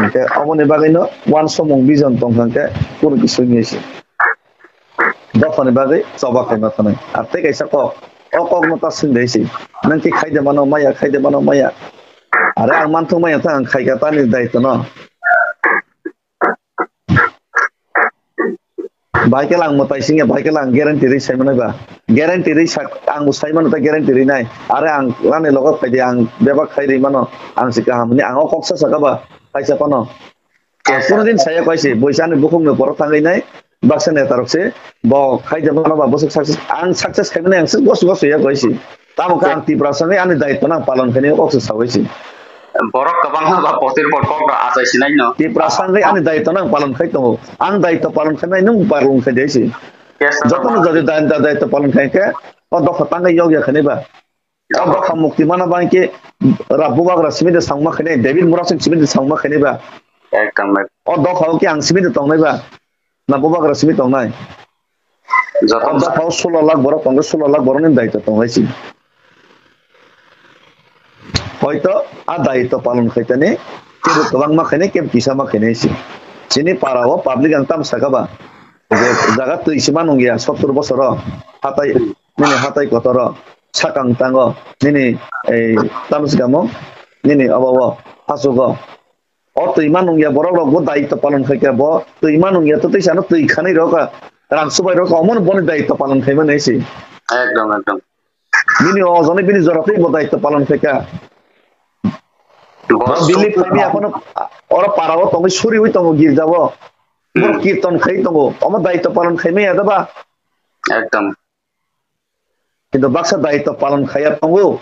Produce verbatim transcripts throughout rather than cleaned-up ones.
Hwnkhe oboni bagwino uansukmung vision tongkha hwnkhe kunu kisui wngya se. Dophani bagwi choba khaima thwnwi. Ar tei kaisa kok, o kokno ta swngdai se. Nwng khe khaide mano maya, khaide mano maya. Are ang manthok maya tha ang khaika tani daitwno. Bahai khe lang mwtai singya, bahai khe lang guarantee rwi sai manai ba. Guarantee rwi sak, ang bo sai mano ta guarantee rwi nai. Are ang ani logo phaidi ang bebak khai rwi mano. Ang se kaham hwnwi ang o kok sa saka ba, kaisa phano. Ang kuno din saya kaise, boisa ani bukhuk ni borok thangwi nai, baksa neta rok se, bo khai de mano ba bwswk success, ang success khai mani ang se gosu gosu ya kaise. Tamo khe ang Tiprasa wngwi ani daitwno ang palon khainai kok se saui se. Borok kwbangma ba potir por kok rok achai sinai no. Tiprasa wngwi ani daitwno ang palon khai tongo. Ang daitw palon khainai nwng palon khai de se. Jotono jodi dai-, da-, daitw palon khai khe, o dopha tangwi yok ya khainai ba. O dopha mukti mana ba khe, ra bubagra simi de sangma khainai, David Murasing simi de sangma khainai ba. Ekdom, ekdom. O dopha o khe ang simi de tongnai ba. Na bubagra simi tongnai. Joto o dopha o sulo lakh borok tongo, sulo lakh borok ni daitw tongnai si. Hoito a daitw palon khaitani, kebo kwbangma khainai, kebo kisama khainai si. Chini para o public ang tam saka ba. Je jaga twi sima nungya sottur bosoro hatai, nini hatai kotoro sakang tango, nini ei tamsikamo, nini obo o hasugo. O twi ma nungya borok rok bo daitw palon khai khe bo twi ma nungya to tei sano twi khanai rok rang subai rok omo boni daitw palon khai mani si. Ekdom, ekdom. Bini ojone bini jora tei bo daitw palon khai kha. Bo Bo bini suk- phai mi aphano oro para o tongwi suri wi tongo girja o. Borok Hmm. Kirton khai tongo. Omo daitw palon khai maya da ba? Ekdom. Kintu baksa daitw palon khaiya tongo.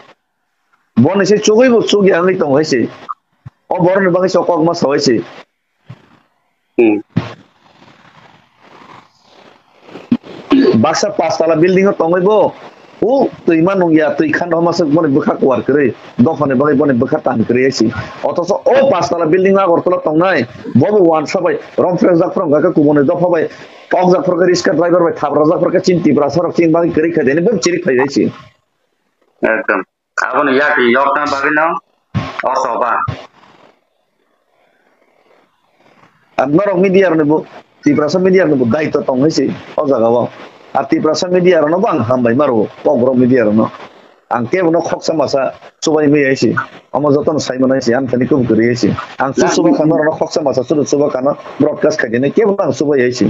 Boni se chugwi bo chugya wngwi tongo hai se. O borok ni bagwi se kok ma sawai se. Hmm. Baksa pastala building o tongwi bo. O twi ma nungya, twi khan rw ma se boni bwkha kuar kwrwi. Dophani bagwi boni bwkha tan kwrwi hai se. Othoso o pastala building Agartala tongnai. Bo bo wansa bai. Romphre jak phre wngkha khe kubuni dopha bai. Kok jak phre khe riska driver bai thap rw jak phre khe chini Tiprasa rok chini bagwi kwrwi kha de. Bo chirik phai hai se. Ekdom. Aboni yak yokna bagwino o choba. Ar norok media rokni bo, Tiprasa media rokni bo daitw tong hai se o jaga o. Ar Tiprasa media rokno bo ang hambai maro, Kokborok media rokno. Ang kebo no khoksa masa chubai maya hai se. Omo jotono sai mano hai se, ang thani kubui kwrwi hai se. Ang su chuba kha norokno khoksa masa churu chuba kha no broadcast khai dini, kebo no ang chubai hai se.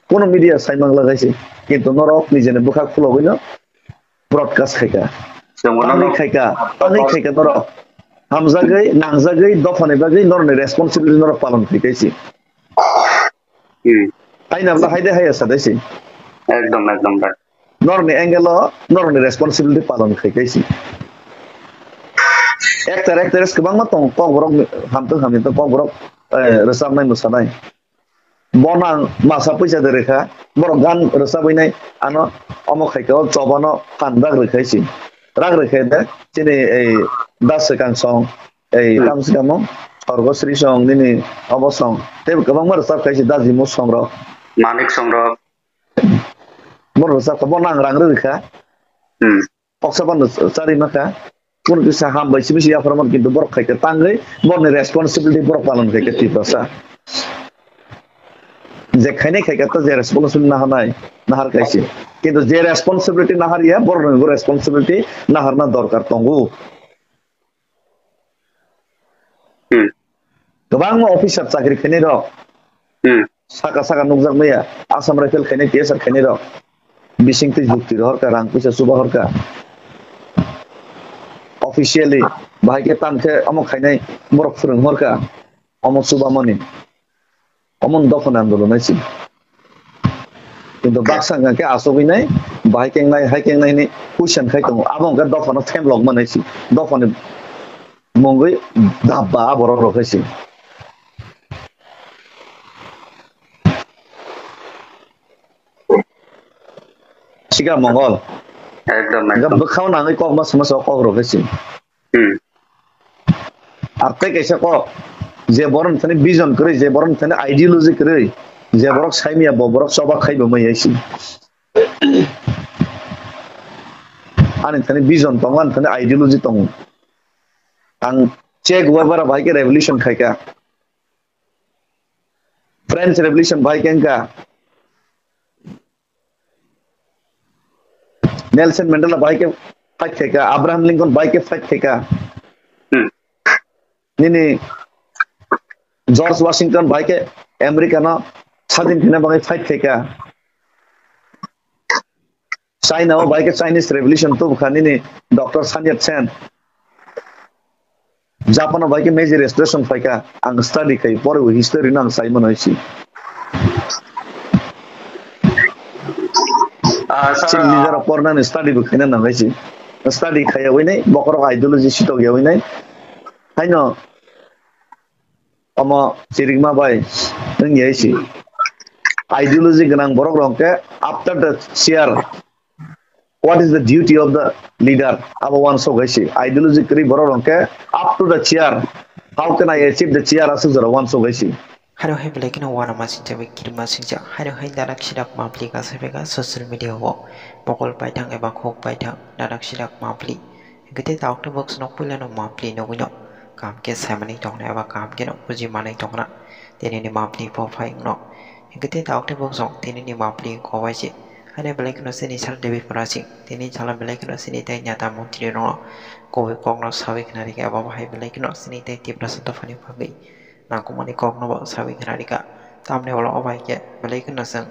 Kono media sai mangla hai se. Kintu norok nijeni bwkha khulogwi no broadcast khaika. Chwngbo tangwi norok khaika, tangwi khaika norok. Hamjagwi, nangjagwi, dophani bagwi norokni responsibility norok palon khaika se. Hmm. Aina bla haide haya sa dai se. Ekdom, ekdom, right. Norokni angle o norokni responsibility palon khaika se. Actor, actress kwbangma tongo, Kokborok hamtwng hamya tong Kokborok, eh, rwchapnai, mwsanai. Bono ang masa puisa de rwkha, borok gan rwchabwi nai ano omo khaika o chobano phan rak rwkha se. Rak rwkha de chini ei Das Swkang song, ei Hmm. Tamswkang mo Sorgo Sri song nini obo song. Tei kwbangma rwchap khai se Dajimu song rok. Manik song rok. Borok rwchapkha, bono ang rang rwkha. Hmm. Koksa bono chari makha. Kunu kisa hambai simi si yaphar man kintu borok khaika tangwi borokni responsibility borok palon khaika Tiprasa. Je khainai khaika to je responsibility naharnai, nahar kaisi. Kintu je responsibility nahar ya borokni bo responsibility naharna dorkar tongo. Hmm. Kwbangma officer chakri khainai rok. Hmm. Saka saka nukjak maya, Assam Rifle khainai, T S R khainai rok. Bising twi jukti rohorka, rang puisa chuba horka. Officially, bahai khe tam khe omo khainai, borok phwrwng horka, omo chuba mani. Omo dophani andolon hai se. Kintu baksa hwnkha khe achugwi nai, bahai kengnai, hai kengnai hwnwi question khai tongo. Abo hwnkha dophano phem lok manai se. Dophani mungwi dabba a borok rok hai se. Sikha Mongol. Ekdom, ekdom. Bwkhao nangwi kok ma sama sama kok rok hai se. Hmm. Ar tei kaisa kok, je borok thani vision kwrwi, je borok thani ideology kwrwi, je borok saimya bo borok choba khai bo mai hai se. Ani thani vision tongo, ani thani ideology tongo. Ang Che Guevara bahai khe revolution khai kha. French Revolution bahai khe wngkha. Nelson Mandela bahai khe fight khaikha, Abraham Lincoln bahai khe fight khaikha. Hmm. Nini George Washington bahai khe America no sadin khina bagwi fight khaikha. China o bahai khe Chinese Revolution tubukha nini Doctor Sun Yat-sen. Japan o bahai khe Meiji Restoration phaikha, ang study khai, pore bo history no ang sai mano hai si. Ah, sir, chini ah, nijera pornani study bo khaina nang hai si. Study khaiya winai, bokorok ideology sitok ya winai. Haino, omo chirikma bai, wng ya si. Ideology gwnang borok rok khe after the chair. What is the duty of the leader? Abo uansuk hai si. Ideology kwrwi borok rok khe up to the chair. How can I achieve the chair? Aswk jora uansuk hai si. Haino hai belai kheno uanama singcha bai kirima singcha. Haino hai darak sidak mapli kasa bega social media o. Mokol paithang eba khuk paithang darak sidak mapli. Hingkhe tei tabuk tei bwswk no puila no mapli nugwi no. Kaham khe sai manwi tongna eba kaham khe no buji manwi tongna. Tini ni mapli bo phai wngno. Hingkhe tei tabuk tei bwswk tini ni mapli kok bai se. Haino belai kheno chini sir David Murasing, tini salo belai kheno chini tei neta montri rokno kubui kokno saui khna rikha, abo hai belai kheno chini tei Tiprasa dophani bagwi nangkukmani kokno bo saui khna rikha. Tamni ulo obo hai khe belai kheno chwng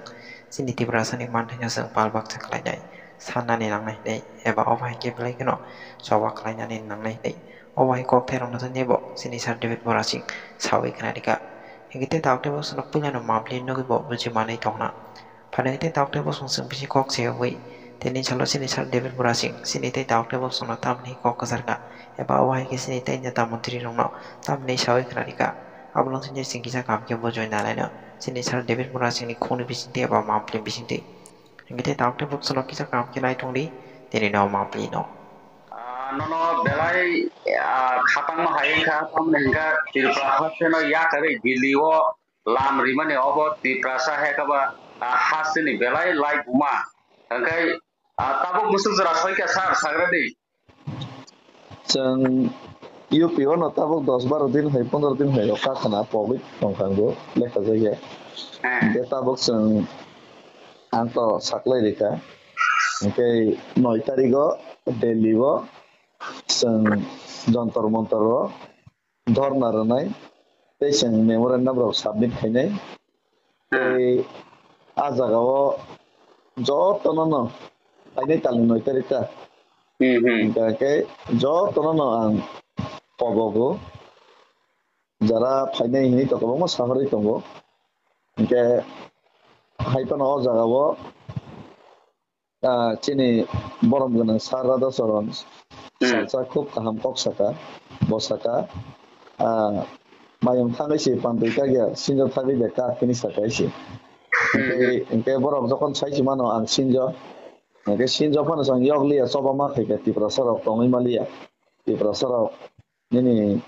chini Tiprasani manthaino chwng pal baksa khlainai, sannani nangnai hinwi, eba obo hai khe belai kheno choba khlainani nangnai hinwi, obo hai kokthairokno tei bo chini sir David Murasing saui khna rikha. Hingkhe tei tabuk tei bwswkno puilano mapli nugwi bo buji manwi tongna. Phainai tei tabuk tei bwswk chwng bisi kok se wngwi tini salo chini sir David Murasing chini tei tabuk tei bwswkno tamni kok kwchar kha eba obo hai khe chini tei neta montri rokno tamni saui khna rikha. Abono chini chwng kisa kaham khe bujui nalaino chini sir David Murasingni khungni bisingtwi eba mapli bisingtwi. Hingkhe tei tabuk tei bwswkno kisa kaham khe nai tongdi tini no mapli no. Ah, nono belai, ah, khatangma hai wngkha, tamni hwnkha Tripura hasteno yakarwi Delhi o lam rimani obo Tiprasa hai khe ba, ah, hasteni belai lai buma. Hwnkhe, ah, tabuk bwswk jora soikha sir, sagra di. Chwng U P o no tabuk dos baro din hai, pondro din hai rok kakhana pogwi tongkha, bo lekha jakya. Hmm. Hwnkhe tabuk chwng ang to saklai rikha. Hwnkhe noi tarigo Delhi o chwng Jontor Montor o dhorna rwnai, tei chwng memorandum rok submit khainai. Tei a jaga o jotono no phainai talni noi tarikh ta. Hmm, hmm. Hingkha khe jotono no ang kobogo. Jara phainai hinwi to kwbangma sahorwi tongo. Hingkhe hai phano o jaga o ah, chini borom gwnang Sir Radha Charan, hmm, salsa khub kaham kok saka, bo saka, ah, mayung thangwi se pantwi kagya, sinjo thagwi de kak hini saka se. Hwnkhe, hmm, hwnkhe borok jokhon sai se mano ang sinjo, hwnkhe sinjo phano chwng yokliya, choba ma khaikha Tiprasa rok tongwi maliya, Tiprasa rok nini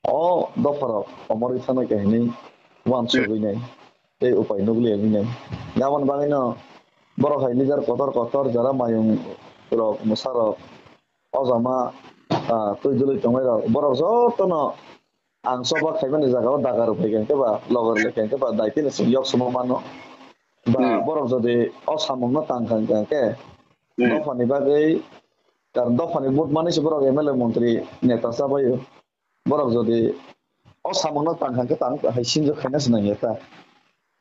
O dopharok omorwi thangnaikha hinwi uansugwi nai tei upai nukliya hinwi nai. Aboni bagwino borok hai leader kotor kotor jara mayung rok, mwsarok, o jama, ah, twi dwlwi tongnairok, borok jotono ang choba khaimani jagao dagar rwphaikha hinkhe ba, logar laikha hinkhe ba, daitino chwng yok suma mano. Ba, hmm, borok jodi o samungno tangkha hinkhe, hmm, dophani bagwi, karon dophani vote manwi se borok M L A montri neta chabaio. Borok jodi o samungno tang kha khe tang hai sinjo khaina se nangya ta.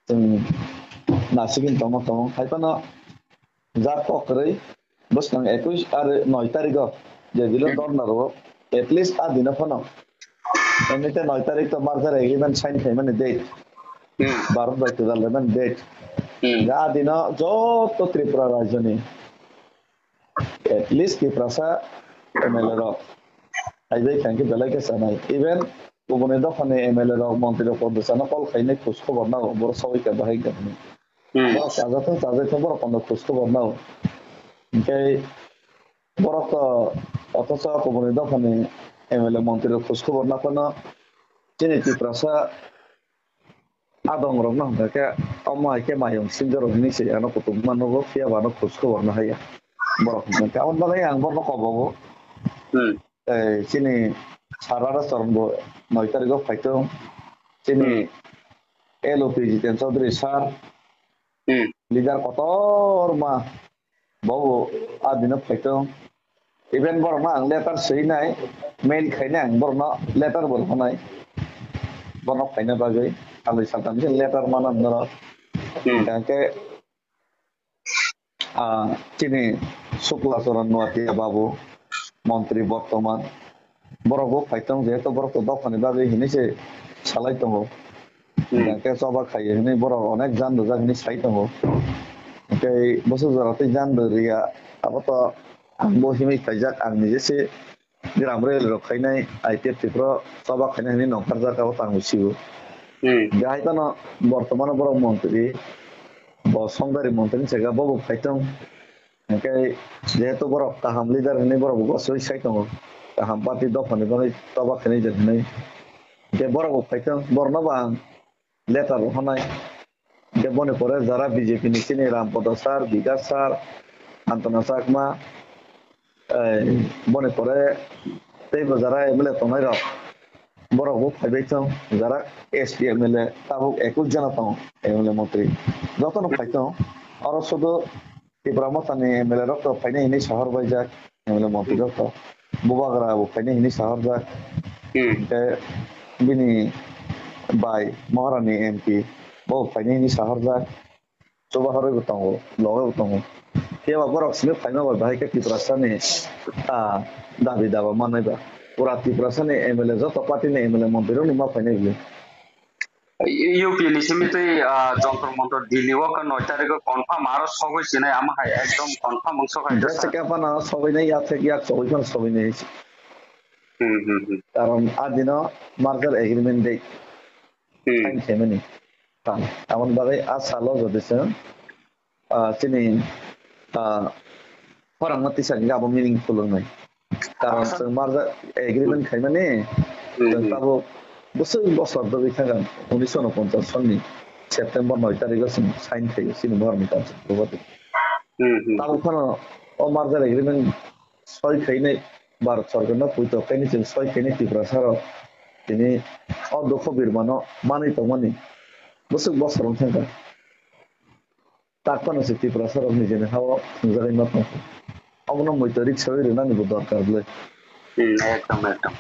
Chwng nasigini tongma tong hai phano jak kok kwrwi bwskang ekush ar noi tarigo je dilo, hmm, dorna rwo, at least a dino phano emnite noi tarik to merger agreement sign khaimani date, hmm, Bharat bai kwtal rwmani date. Hmm. A dino joto Tripura rajyoni at least Tiprasa M L A rok. Hai bai kha hinkhe belai khe chanai. Even kubuni dophani M L A rok, montri rok, pondro chana call khainai khoj khobor nao, borok saui kha bahai kha hinwi. Hmm. Borok chajathung, chajaithung, borok kono khoj khobor nao. Hinkhe borok to othocho kubuni dophani M L A, montri rok khoj khobor naphano chini Tiprasa adong rok no hwnkha khe omo hai khe mayung sinjo rok hinwi se ano kutung ma nugo, phiya bo ano khoj khobor no haiya borok hwnkha khe. Aboni bagwi ang bohrokno kobogo. Hmm. Tei chini Sir Radha Charan bo noi tarigo phai thung. Chini, hmm, L O P Jiten Chaudhary sir, Hmm. Leader kotorma, bobo adino phaitong. Even borokno ang letter swinai, mail khainai ang borokno letter bo rwnai. Borokno phaina bagwi, salwi saltam se letter manam norok. Hmm. Hingke, ah, chini Sukla Charan Nuatia babu, montri bortoman. Borok bo phaitong, jehetu borok to dophani bagwi hinwi se salai tongo. Hmm. Hingke choba khaio hinwi borok onek jan rijak hinwi sai tongo. Hingke bwswk jora tei jan rwya, abo to ang bo himwi khaijak, ang nije se gram rel rok khainai, I P F T Pro choba khainai hinwi nongkharjak, abo to ang bo sio. Hmm. Hingke hai phano bortomano borok montri, bo songdari montri ni jaga bo bo phaitong. Hingke jehetu borok kaham leader hinwi borok bo gosoi sai tongo. Kaham party dophani bagwi choba khainai je hinwi. Hingke borok bo phaitong, borokno bo ang letter rw hwnai. Hingke boni pore jara B J P ni chini Rampada sir, Bikas sir, Antona Chakma, eh, boni pore teibo jara M L A tongnai rok, borok bo phaibai thung, jara S P M L A tabuk ekus jana tongo, M L A montri. Jotono phai thung, oro sudu Tipra Mothani M L A rok to phainai hinwi sahor baijak, M L A montri rok to. Bubagra bo phainai hinwi sahorjak. Hmm. Hingke bini bai Maharani M P bo phainai hinwi sahorjak. Chubaharwi bo tongo, logwi bo tongo. Phiya ba borok simi phaima bai bahai khe Tiprasani, ah, dabi daba mannai ba. Pura Tiprasani M L A joto party ni M L A montri rok no ma phainai bini. U P ni simi twi, ah, Jontor Montor Delhi o khe noi tarikh o confirm aro sogwi sinai, ama hai ekdom confirm wng sok hai Jese kha. Khe phano sogwinai, yak thek yak sogwi phano sogwinai. Hmm, hmm, hmm. Karon a dino merger agreement date Hmm. sign khaimani. Tam-, tamoni bagwi a salo jodi chwng ah, chini, ah, khorangma tisa hingke abo meaningful wngnai. Karon chwng merger agreement khaimani, hmm, chwng hmm, tabuk bwswk bosor dogwi thangkha, unisho unoponchas sonni September noi tarikh o chwng sign khaio chini borokni council bupati. Hmm, hmm. Tabuk phano o merger agreement soi khainai Bharat sorkarno puito khainai chwng soi khainai Tiprasa rok tini o dukho birmano manwi tongmani bwswk bosor wng thangkha. Tak phano se Tiprasa rok nijeni ha-o thwngjagwi ma tong. Obono muitu riksawi rwnani bo dorkar bwle. Hmm, ekdom, ekdom.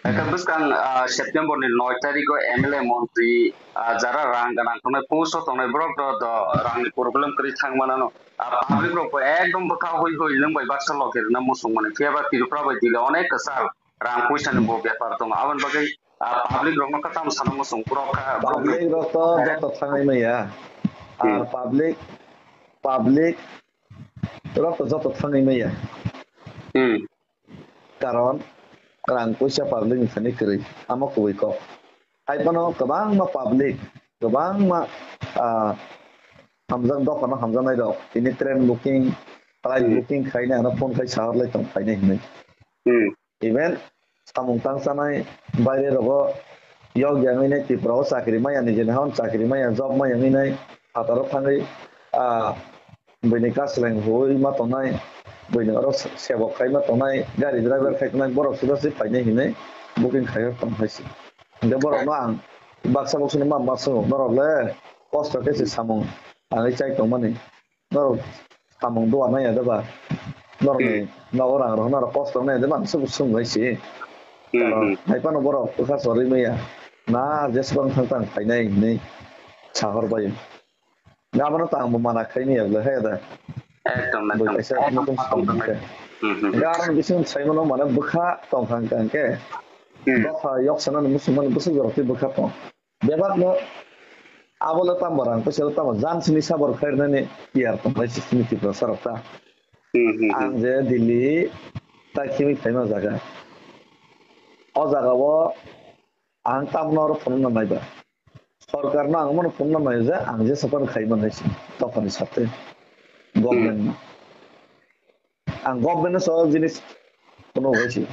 Ekdom bwskang, ah, September ni noi tarikh o M L A montri, ah, jara rang gwnang tongnai, post o tongnai borok do, do rang ni problem kwrwi thang manano. Ah, public rok bo ekdom bwkha hui hui nwng bai baksa logi rwna muchung mani. Phiya ba Tripura bai Delhi onek kwchal rang puisa ni bo bepar tongo. Aboni bagwi, ah, public rok no kwtam sana muchung borok kha, borok ni Public rok to joto thangwi maya. Ar Hmm. public, public rok to joto thangwi maya. Hmm. Karon rang puisa public ni thani kwrwi. Amo kubui kok. Hai phano kwbangma public, kwbangma, ah, hamjak dophano hamjaknai rok. Tini train booking, flight Hmm. booking khaina ano phone khai sahor lai tong phainai hinwi. Hmm. Even samung tang chanai baire rogo yok yang ine Tripura o chakri maya ni jeni hawn chakri maya job maya hinai phataro thangwi, ah, buini kasleng hui ma tongnai, buini oro se-, sebok khai ma tongnai, gari driver khai tongnai, borok sida se phainai hinai booking khai tong hai se. Hingke borok no ang baksa boksa no ma ma swngo, norok le kosto khe se samung tangwi chai tongmani. Norok samung dua nai ya de ba? Norok ni Hmm. nogo rang rok norok kosto nai ya de ba? Ang se bo swng bai si. Hmm, Karon hmm. hai phano borok bwkha chorwi maya. Na jesbang thang thang phainai hinwi sahor bai. Gabano to ang bo mana khai maya bwle hai da. Ekdom, Bo ekdom. kaisa Ekdom, nokung ekdom. samung khe. Hmm, hmm, hmm. Gabano bising sai mano mane bwkha tong thang thang khe. Hmm. Dopha yok sana ni musung mani bwswk jorok twi bwkha tong. Bebak no abo le tamo rang, kosel tamo, jan sini sabor khairnani tiyar tongnai sini Tiprasa rok ta. Hmm, hmm, hmm. Ang je Delhi ta khimi phaima jaga. O jaga o ang tamno oro phunukna naiba. Sorkar no ang mano phunukna nai je ang je sapan khai manai si, tokoni sate. Government no. Ang government no so jinis kono hoisi.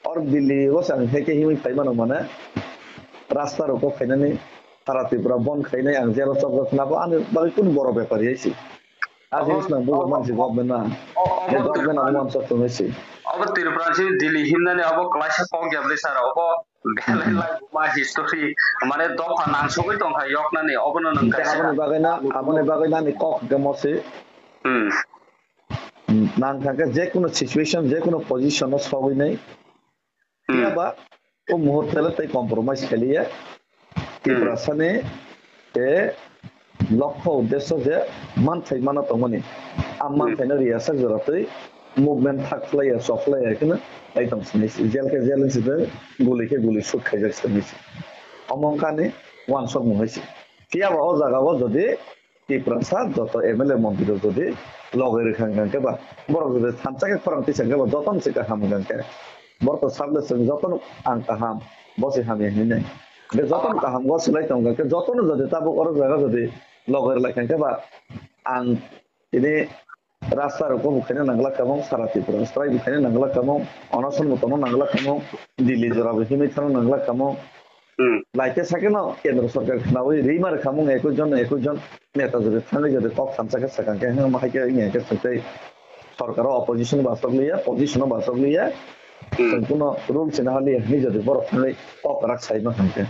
Or Delhi o se ang heke himwi phai mano mane rasta rok o khainani sara Tripura bon khainai ang jero chok rok nabo ani bagwi kun boro bepari haisi. A Obo, jinis nang bujo obo, mansi government na. O-, obo Government ang Tripura, mansa tong haisi. Obo Tripura si Delhi himnani obo klaisa kok ya bwle sara obo Belai lai buma history, mane dopha nangsogwi tongkha yoknani, obono nang Hingke kaisa. Aboni bagwi na, aboni bagwi nani kok hingke mosi. Hmm. Nang thangkhe je kono situation, je kono position o sogwi nai. Hmm. Phiya ba o muhurte le tei compromise khaliya. Hmm. Tiprasani te lokho uddesho je manthai mana tongmani. A Hmm. manthaino riyasak joratwi movement thak khlaiya, sok khlaiya kheno tei tong sini si. Jel khe jel si tei guli khe guli shoot khaijak sini si. Omo wngkha ni wansok mung hai si. Phiya ba o jaga o jodi Tiprasa joto M L A montri rok jodi loge rwkha hwnkha khe ba, borok jodi thansa khe khorang tisa khe ba, jotono se kaham hwnkha khe, borok to sable chwng jotono ang kaham, bo se hamya hinwi nai. Be jotono kaham go swlai tong khe, jotono jodi tabuk oro jaga jodi loge rwlai kha khe ba, ang tini rasta rok bo khaina nangla kamung, sara Tripura strai bo khaina nangla kamung, onoson bo tono nangla kamung, Delhi jora bo himwi thano nangla kamung. Hmm. Laite sakeno kendro sorkar khnaui rima rwkhamung ekwis jon, ekwis jon neta jodi thangwi jodi kok thansa khe sakang khe, hwnma hai khe wngya khe swngtwi sorkaro opposition basok liya, position o basok liya, Hmm. Chwng kuno rule sina haliya hinwi jodi borok thangwi kok kwrak sai ma hwn khe.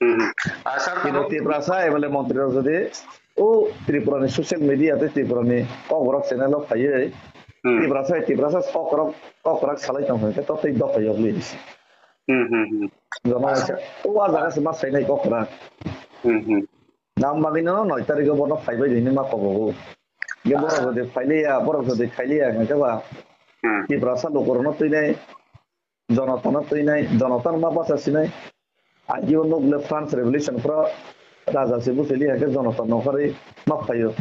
Hmm. Ah, sir, Kino tamo- Tiprasa M L A montri rok jodi o Tripura ni social media tei Tripura ni kok borok channel o phaiwi Hmm. Tiprasa, Tiprasa kok kwrak, kok kwrak salai tong hwn khe to tei dopha yok li. Hmm, hmm, hmm. Jono waisa, o a jaga se ma sainai kok kwrak. Hmm, hmm. Nam bagwi no noi tarikh o bono phaibai hinwi ma kobogo. Ge borok jodi phailiya, borok jodi khailiya hwnkhe ba Hmm. Tiprasa lukurokno twinai, jonotano twinai, jonotano ma bacha sinai. Agio nukle France Revolution phro raja se buchili hwnkhe jonota nokharwi ma phaio.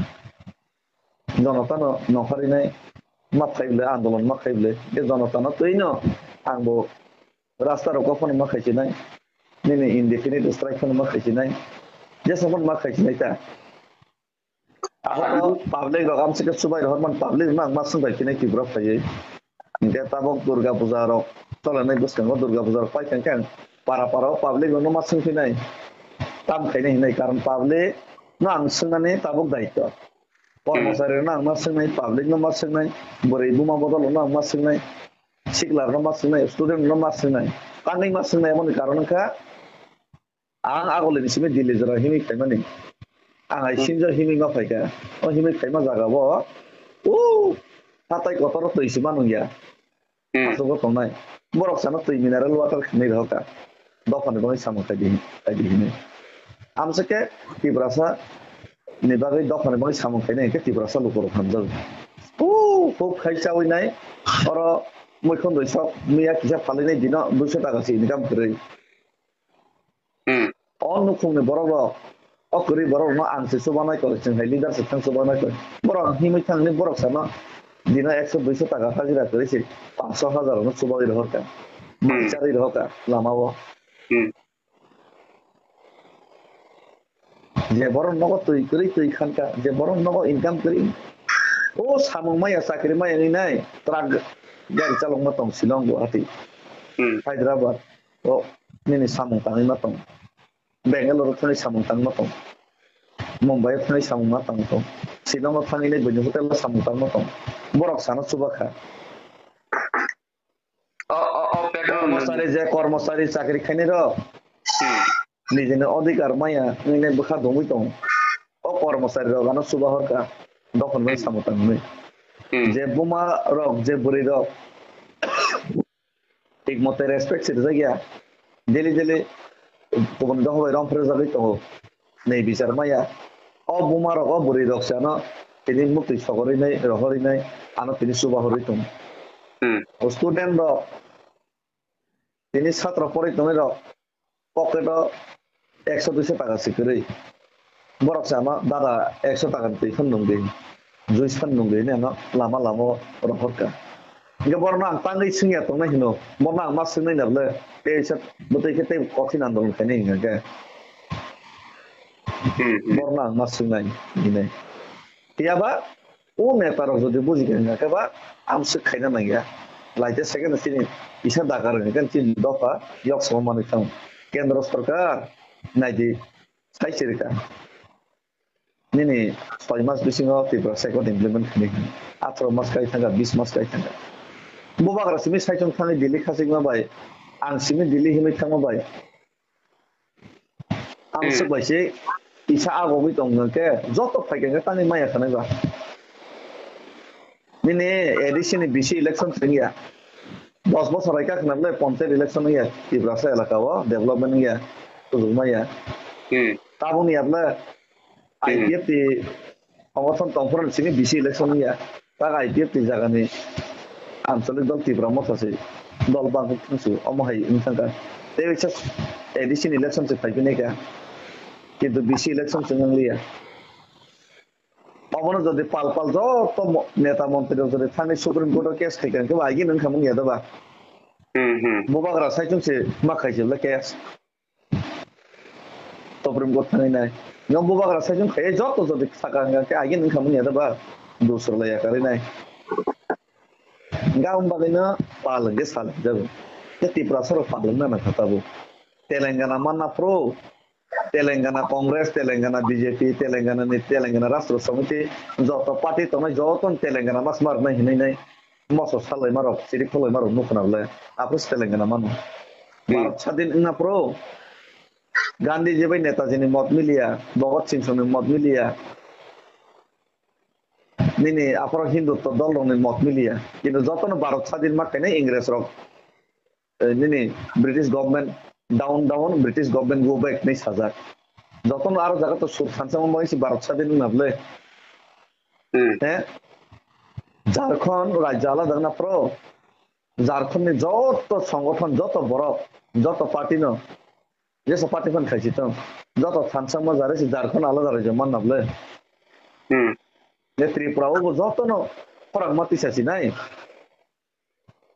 Jonotano nokharinai ma phaible, andolon ma khaible. Ge jonotano twino angbo rasta rok phano ma khaisinai, nini indefinite strike phano ma khaisinai, jesa phano ma khaisinai ta. Abo public rok amsike chubai rohor man, public no ang ma swngbai khinai Tripura phaiwi. Hingke tabok Durga Puja rok cholenai bwskango Durga Puja rok pai khe ang para para o public rok no ma swngphinai. Tam khainai hinai karon public no ang swngnani tabok daityo. Kormosari rok no ang ma swngnai, public no ma swngnai, bwrwi buma bodol rok no ang ma swngnai. Sikla rokno ma swngnai, student rokno ma swngnai, tangwi ma swngnai, aboni karon wngkha ang agulini simi Delhi jora himwi phaimani. Ang hai Hmm. sinjo himwi ma phaikha. O himwi phaima jaga bo, o hatai kotor twi se ma nungya. Hmm. Aswk bo tongnai. Borok sana twi mineral water khnwi rohorkha. Dophani bagwi samung khai di, khai di hinwi. Amswk khe Tiprasa ni bagwi dophani bagwi samung khainai hwnkhe Tiprasa lukurok hamjago. Huk, huk khai chawi nai, oro muikhon dui sok miya kisa phalwi nai dino duiso taka se income kwrwi. Hmm. O nukhungni borok rok, o kwrwi borok rokno ang se chubanai kori, chwng hai leader se thang chubanai kori. Borok himwi thangni borok sana dino ekso duiso taka hajira kwrwi se panch so hajar rokno chubawi rohorkha. Hmm. Mai charwi rohorkha lama o. Hmm. Je borok nogo twi kwrwi twi khanka, je borok nogo income kwrwi. O samung maya chakri maya wngwi nai, truck gari chalokma tong Shillong, Guwahati, Hmm. Hyderabad, o nini samung tangwi ma tong. Bangalore thani samung tangma tong. Mumbai thani samung ma tang tong. Shillong thangwi nai buini hotel o samung tangma tong. Borok sana chubakha. O, o, o, petrol Kormosari je kormosari chakri khainai rok. Hmm. Nijini odhikar maya, nini bwkha dongwi tong. O kormosari rok ano chuba horka, dokhon bai Hmm. samung tangwi. Hmm. Je buma rok, je bwrwi rok, thik mote respect se rijak ya. Daily daily kubun dokhon bai rom phre jagwi tongo. Nei bichar maya. O buma rok, o bwrwi rok se ano tini muktwi sogorwi nai, rohorwi nai, ano tini chuba horwi tong. Hmm. O student rok, tini satra porwi tongnai rok pocket o ekso duiso taka se kwrwi. Borok se ano, "Dada, ekso taka ni twi phano nung di, juice phano nung di," hinwi ano lama lama o rohorkha. Hingke borokno ang tangwi swngya tongnai hino, borokno ang ma swngnai na bwle, tei sa bwtwi khe tei kothin andolon khainai hingka khe. Hmm, hmm. Borokno ang ma swngnai hinwi. Phiya ba, o neta rok jodi buji khe wngkha khe ba, amswk khaina nangya. Laite second chini kisa dakar wngkha khe chini dopha yok sama manwi thango. Kendro sorkar naidi sai chirika. Nini soi mas bisingo Tripura second implement khainai. Atharo mas kai thangkha, bis mas kai thangkha. Bubagra simi saichung thangwi Delhi khachikma bai Ang simi Delhi himwi thangma bai. Ang Hmm. swk bai se kisa agogwi tong hwnkhe joto phaikha hwnkhe tangwi maya khanai ba. Nini A D C ni B C election se wngya. Dos bosor hai kha khna bwle ponchayat election wngya. Tiprasa elaka o development wngya. Tubuk maya. Hmm. Tabukni ya bwle Hmm. I P F T Hongorthon tongphuru simi B C election ya. Tak I P F T jagani Anchalik dol Tipra Motha se dol bangkuk thangsu omo hai wng thangkha. Tei waisa A D C ni election se phaiphinaikha. Kintu B C election se wngliya. Obono jodi pal pal joto mo-, neta montri rok jodi thangwi Supreme Court o case khaikha hwnkhe bo agini wngkha mung ya da ba? Hmm, hmm. Bubagra saichung se ma khaijak le case. Supreme Court thangwi nai. Yang bubagra saichung khai joto jodi saka hwnkha khe agini wngkha manya da ba? Dusra laya karwi nai. Gabon bagwi no pal hwnkhe sal jago. Te Tiprasa rok pal wngna nangkha tabuk. Telangana manna pro. Telangana Congress, Telangana B J P, Telangana ni Telangana Rashtra Samiti, joto party tongnai joto Telangana mas mar nai hinwi nai. Moso salai marok, chiri kholai marok nukho na bole. Apro se Telangana mano. Hmm. Bharat sadin wngna pro. Gandhi je bai Netaji ni mot miliya, Bhagat Singh ni mot miliya. Nini aphoro Hindutva dol rok ni mot miliya. Kintu joto no Bharat sadin ma khainai Ingres rok. Eh, nini British government down, down, British government go back hinwi sajak. Jotono aro jaga to sur thansa mo bai si Bharat sadin wngna bole. Hmm. Eh? Jharkhand rajya alada wngna pro. Jharkhand ni joto songothon, joto borok, joto party no, jesa party phan khaisi tong, joto thansa mo jare si Jharkhand alada rajya manna bole. Hmm. Je Tripura o bo jotono khorang ma tisa sinai.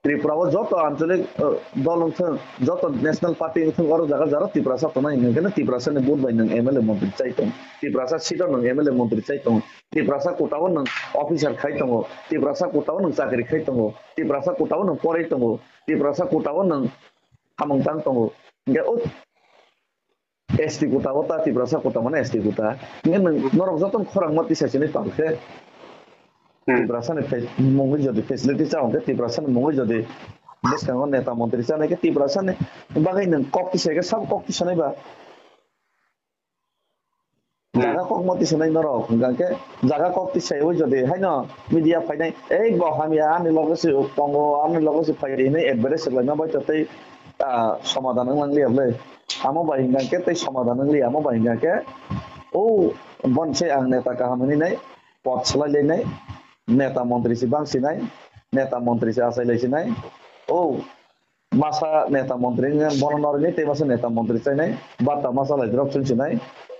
Tripura o joto anchalik, eh, dol wngthung, joto national party wngthung, oro jaga jaro Tiprasa tongnai hwnkhe no Tiprasa ni vote bai nwng M L A montri chai tong. Tiprasa seat o nwng M L A montri chai tong. Tiprasa quota o nwng officer khai tongo. Tiprasa quota o nwng chakri khai tongo. Tiprasa quota o nwng poroi tongo. Tiprasa quota o nwng samung tang tongo. Hwnkhe o S T quota o ta Tiprasa quota mane S T quota. Hingke nwng norok jotono khorang ma tisa sini pal khe. Hmm. Tiprasa ni fe-, mungwi jodi facility cha hwnkhe Tiprasa ni mungwi jodi bwskango neta montri cha nai khe Tiprasa ni bagwi nwng kok tisa khe sabo kok tisa nai ba. Hmm. Jaga kok ma tisa nai norok hwnkhe jaga kok tisa wi jodi haino media phainai ei bo hamya ani loge se tongo ani loge se phai ri hinwi advertise rwlaima bai to tei ah, somadan wng lang liya bwle. Amo bai hingka khe tei somadan wng liya, amo bai hingka khe, o, bon se ang neta kaham hwnwi nai, pot swlai lai nai, neta montri se bang sinai, neta montri se achai lai sinai, o, masa neta montri wngya bono norwi nai tei masa neta montri chainai, bata masa lai drop chwng sinai,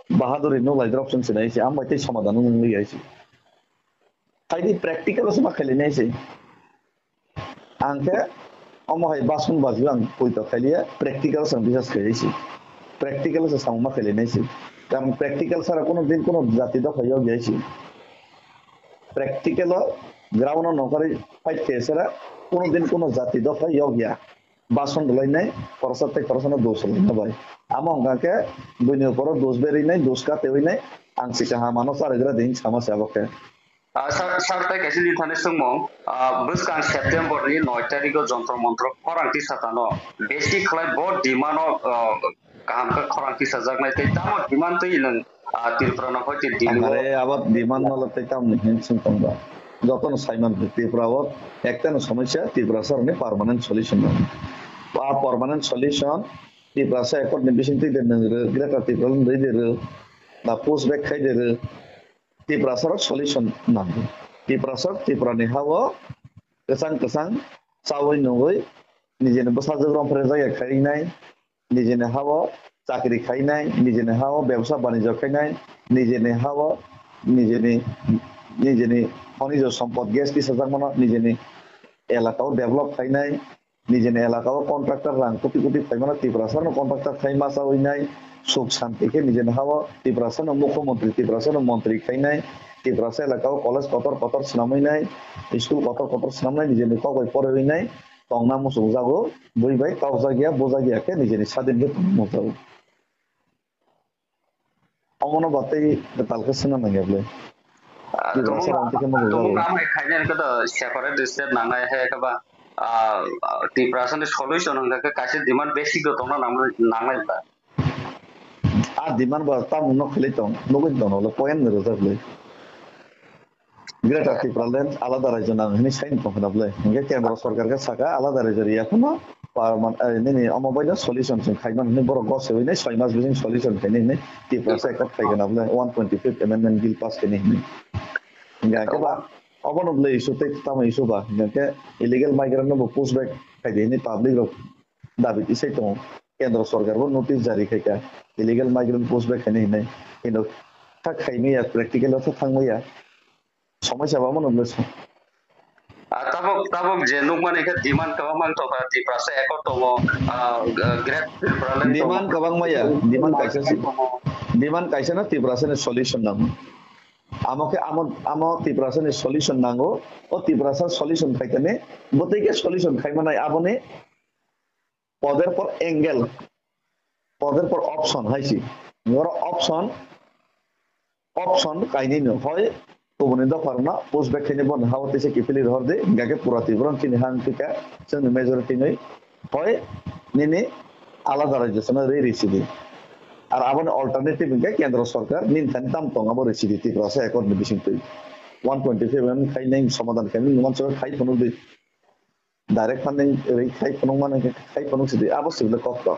bahaduri nuk lai drop chwng sinai, se amo bai tei somadan wng liya se. Khaidi practical se ma khailai nai se. Ang khe omo hai bason baji ang poito khailiya, practical se ang bisas khailai se. Practical se samung ma khailai nai se. Karon practical sara kuno din kuno jati dopha yok ya se. Practical o ground o nongkhorwi fight khe sara kuno din kuno jati dopha yok ya. Bason rwlainai, khoroksa tei khoroksano dos rwlaina bai. Amo hwnkha khe buini uporo dos berwinai, dos katewi nai, ang si kaham ano charwgra di hinwi sama se abo khe. Ah, sir, sir, tei kaisa nithani swngmung, ah, bwskang September ni noi tarikh o Jontro Montro khorang tisakano besi khlai bo demand o, ah, kaham khe khorang tisajaknai tei tamo demand twi nwng Ah, Tripura no hoi te Delhi o. Are abo demand no le tei tamni hin sing tong ba. Joto no sai man Tripura o ekta no somosya Tripura sar ni permanent solution no. A permanent solution Tripura sa accord ni bising twi de nang re, Greater Tripura ni de re, na push back khai de re. Tripura sar solution nang. Tripura sar Tripura ni ha o kwchang kwchang chawi nungwi nijini bwsajwk rom phre jaya khai nai. Nijini ha-o chakri khainai, nijini ha-o bebsa banijyo khainai, nijini ha-o nijini, nijini khonijyo sompot gas tisajakmano nijini elakao develop khainai, nijini elakao contractor rang koti koti phaimano Tiprasano contractor khai machawi nai, suk santi khe nijini ha-o Tiprasano mukhyamantri, Tiprasano mantri khainai, Tiprasa elakao college kotor kotor swnamwi nai, school kotor kotor swnamnai nijini kok bai porwi nai. Tongna muchungjago, bui bai kaukjakya, bujakya khe nijini sadin khe tongna muchungo. Omono batwi kwtal khe swngna nangya bwle. Ah, Tiprasa tabuk rok tei khe muchungjago. Tabuk amai khainai khe to separate state nangnai hai khe ba. ah, ah, Tiprasani solution hwnkha khe kaisa demand basic do tongna nang-, nangnai ba. A demand ba tamo no khwlai tong, nugwi tong, lo point ni rwjak le. Greater Tipraland alada rajyo nang hwnwi sai tong khna bwle. Hwnkhe kendro sorkar khe saka alada rajyo riya phano pa-, man-, eh, nini omo baino solution chwng khaiman hwnwi borok gosewinai soi mas bising solution khainai hwnwi Tiprasa accord khai khna bwle one twenty-fifth amendment bill pass khainai hwnwi. Hwnkhe hwnkhe ba obono bwle issue tei tamo issue ba hwnkhe illegal migrant no bo push back khaidi hwnwi public rok dabi tisai tongo. Kendro sorkar bo notice jari khaikha, illegal migrant push back khainai hinwi. Kintu kha khaimaya, practical o kha thangmaya. Somai sabo omono bwswk. Ah, tabuk, tabuk je nukmani khe demand kwbangma wng tongkha, Tiprasa accord tongo, ah, g-, Great Tipraland tongo. Demand kwbangma ya, demand kaisa si. Demand kaisa no Tiprasa ni solution nango. Amo khe amo, amo Tiprasa ni solution nango. O Tiprasa solution phaikhe ni, bwtwi khe solution khaimanai aboni poder por angle, poder por option hai si. Oro option, option kainwi no, hoi kubuni dopha rwno push back khainai boni hao tisa kiphilwi rohor di, hingkha khe pura Tripura chini ha wngkha chwngni majority nwi, hoi nini alada rajyo sana rwi risi di. Ar aboni alternative hingkha kendro sorkar nini thani tam tong abo risi di Tiprasa accord ni bisingtwi. One twenty-five M khainai somadan khainai numan chwng khai phunuk di. Direct funding rwi khai phunukmani khai phunuk sidi abo sibole kok to.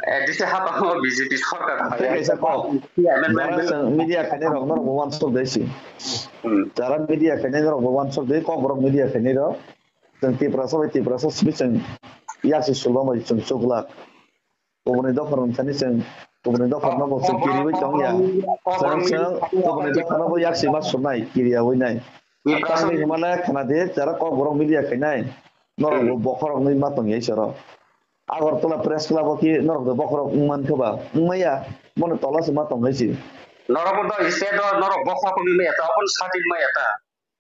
A D C hapang o B J P sorkar phai. Tei kaisa kok. Amendment Jara bill. Chwng media khainai rok norok bo wansuk dai si. Hmm. Jara media khainai norok bo wansuk dai kok borok media khainai rok. Chwng Tiprasa bai Tiprasa simi chwng yaksi sulba bai chwng chuklak. Kubuni dopha rok thani chwng, kubuni dopha no bo chwng kiriwi tong ya. Chwng, chwng kubuni dopha no bo yaksi ma surnai, kiriyawi nai. Tamni hwnmale khna di, jara kok borok media khainai. Norok bo bokhorok nwi ma tong ya isoro. Agartala Press Club o ki norok do bokhorok wng man khe ba? Wng maya. Bono tola se ma tong hai si. Norok bo do state o norok bokhorok wng maya ta, oboni sadik maya ta.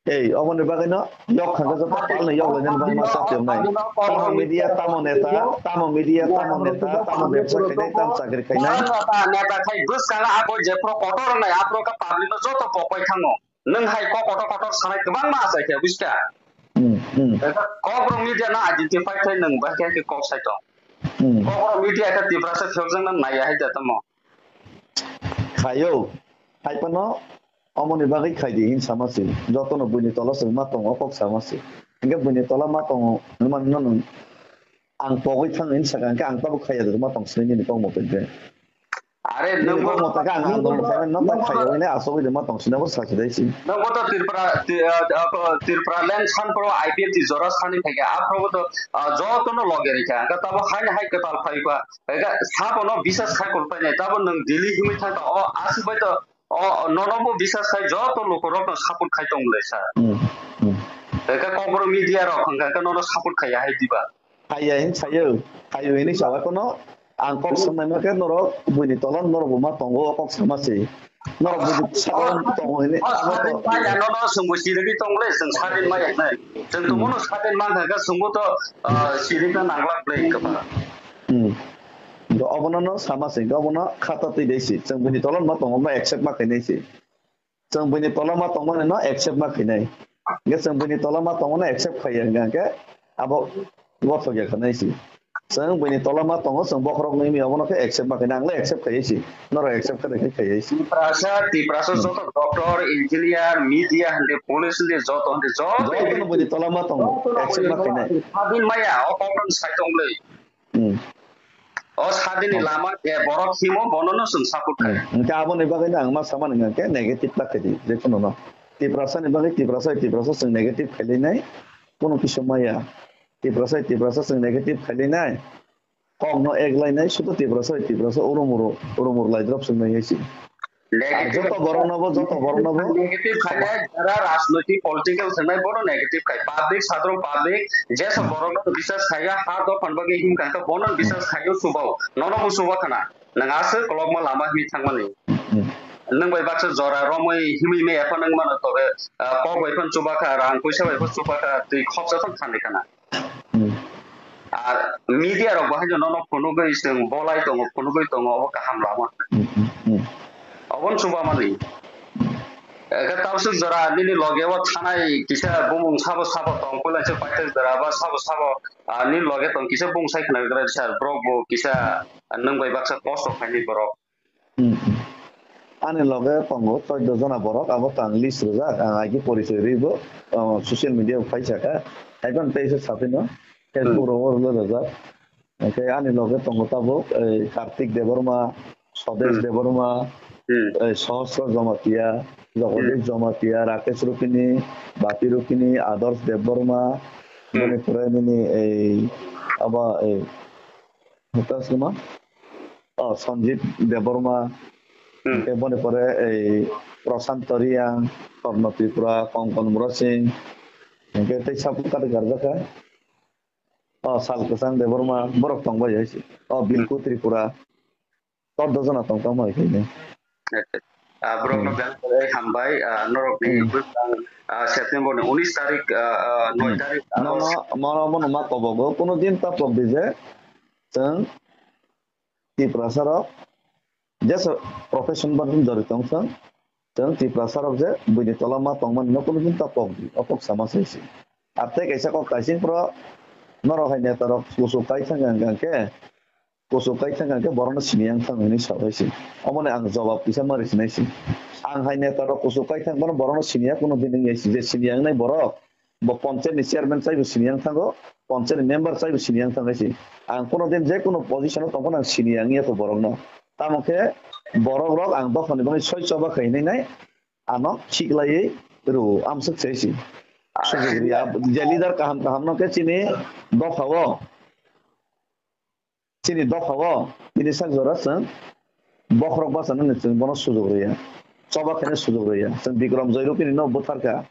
Ei, oboni bagwino yok khangkha joto palni yok lainani bagwi ma chapyoknai. Tamo media, tamo neta, tamo media, tamo neta, tamo bebsa khainai, tamo chakri khainai. Neta, neta khai bwskango abo jephuru kotor wngnai, aphuru khe public no joto kokbai thango. Nwng hai kok kotor kotor sanai kwbangma achai khe, buji kha? Hmm, hmm. Kokborok media no identify khai nwng bai khe kok sai tong. Hmm. Kokborok media khe Tiprasa phiyokjakna naiya hai da tamo. Khaio, hai phano Omoni bagwi khaidi hin sama se, jotono buini tola se ma tongo kok sama se. Hingke buini tola ma tongo hinmani no nwng ang pogwi thang hin saka hingke ang tabuk khaiya de ma tong sini nini kok mo tongke. Are nini nwng kok mo tongke ang andolon khaimani no ta khaiya hwnwi asogwi de ma tong sini abo saki dai si. Nwng bo to Tripura, Tri-, ah, ah, Tripura land san pro I P F T jora sani phaikha aphro bo to, ah, jotono loge rikha hingke tabo haino hai kwtal phaiba hingke sabono bisas khai kulpai nai tabo nwng Delhi himwi thangkha o aswk bai to O, nono bo bisas khai joto lukurokno support khai tong le sa. Hmm, hmm. Eka kokborok media rok hwnkha khe nono support khai ya hai diba? Khaiya hin sayo, khayo hinwi sawa kono ang kok hmm. Sanai ma khe norok buini tola norok bo ma tongo o kok sama se. Norok buini saka tongo hinwi abo to. Sadin maya nono sungbo sirigwi tong le, chwng sadin maya nai. Chwng hmm. Tongmano sadin man kha khe sungbo to, ah, sirikna nanglak le kha. Hmm. Hingke obono no sama se, hingke obono khata twi dai se. Chwng buini tola ma tongo, ma accept ma khainai se. Chwng buini tola ma tongmani no accept ma khainai. Hingke chwng buini tola ma tongmano accept khaiya hingka hingke abo gothok ya khanai se. Chwng buini tola ma tongo, chwng bokhorok nwi mi obono khe accept ma khainai, ang le accept khaiya se. Norok accept khe khe khaiya se. Tiprasa, Tiprasa hmm. Joto doctor, engineer, media hande, police hande, joto hande, joto. Joto no buini tola ma tongo, accept ma khainai. Hadin maya, o kok no sai tong le. Hmm. O sadini lama je borok himo bono no chwng support khai. Hmm. Hingke aboni bagwi no ang ma samani hingke negative ta khaidi, je kono no. Tiprasa ni bagwi Tiprasa, Tiprasa chwng negative khailainai, kono kisu maya. Tiprasa, Tiprasa chwng negative khailainai, kok no ek lainai, sudu Tiprasa, Tiprasa urumuru, urumur laidrop chwng nai hai si. Negative. Joto borok no bo, joto borok no bo. Negative khai, jara rajnoitik political thangnai bono negative khai. Public, sadharon public, jesa borok no bisas khai, ha dophan bagwi him kha, bono bisas khai, o chuba o. Nono bo chuba khana. Nang aswk kolokma lama himwi thangmani. Hmm. Nang bai baksa jora romwi himwi me ephano wng mano tobe, ah, kok bai phano chuba kha, rang puisa bai phano chuba kha, twi khopsa phano thani khana. Hmm. Ar media rok bo haino nono phunugwi chwng bolai tongo, phunugwi tongo, obo kaham lama. Hmm, hmm, hmm. Obo no chuba mani. Eka tabswk jora nini loge o thanai kisa bumung sabo sabo tong, puila se paithak jora ba sabo sabo, ah, nini loge tong kisa bung sai khna gra sir, borok bo kisa, ah, nwng bai baksa kosto khaini borok. Hmm. Ani loge tongo chordo jona borok, abo tang list rijak, ang aigi porichoi ribo, ah, social media o paisa kha, haikon teisa saphino, Facebook Hmm. rogo rwlwi rijak. Hwnkhe ani loge tongo tabuk, ei, Kartik Debbarma, Sodesh Hmm. Debbarma, Hmm. ei, Sohosro Jamatia, Jagadish Hmm. Jamatia, Rakesh Rukini, Bati Rukini, Adarsh Debbarma, Hmm. boni pore nini ei, abo, ei, hota sima? Oh, Sanjit Debbarma, Hmm. hwnkhe boni pore ei, Prashanto Reang, Torno Tripura, Konkon Murasing, hwnkhe tei sabo kati karjakha. Oh, Sal Kwchang Debbarma, borok tongbai hai se. Oh, Hmm. Bilku Tripura. Chordo jona tong tongma hai khe. Ah, borokno Hmm. belai belai hambai, ah, norokni Hmm. bwsang, ah, September ni unis tarik, ah, ah, noi Hmm. tarik, Mono, August. Mono, mono ma kobogo, kuno din ta pok di je, chwng Tiprasa rok, jesa profession ba jorito wng thung, chwng Tiprasa rok je buini tola ma tongmani no kuno din ta pok di, o pok sama sai se. Ar tei kaisa kok kaising pro norok hai neta rok kuchuk kai thang hwnkhe, kuchuk kai thang hwnkhe borokno sini yang thang hwnwi sa hai se. Omoni ang jawab kisa ma rwsinai se. Ang hai neta rok kuchuk kai thang bono borokno sini ya kuno din wng ya se, je sini yang nai borok. Bo panchayat ni chairman chaibo sini yang thango, panchayat ni member chaibo sini yang thango se. Ang kono din je kono position o tongphano ang sini yang ya to borok no. Tamo khe borok rok ang dopha ni bagwi soi choba khai hinwi nai ano khiklaiwi rw amswk se se. Sujug riya, je leader kaham kaham no khe chini dopha o. Chini dopha o, bini sak jora chwng bokhorok bachana ni chwng bono sujug rwya. Choba khaina sujug rwya. Chwng Bikram Joy Rupini no bwtharkha.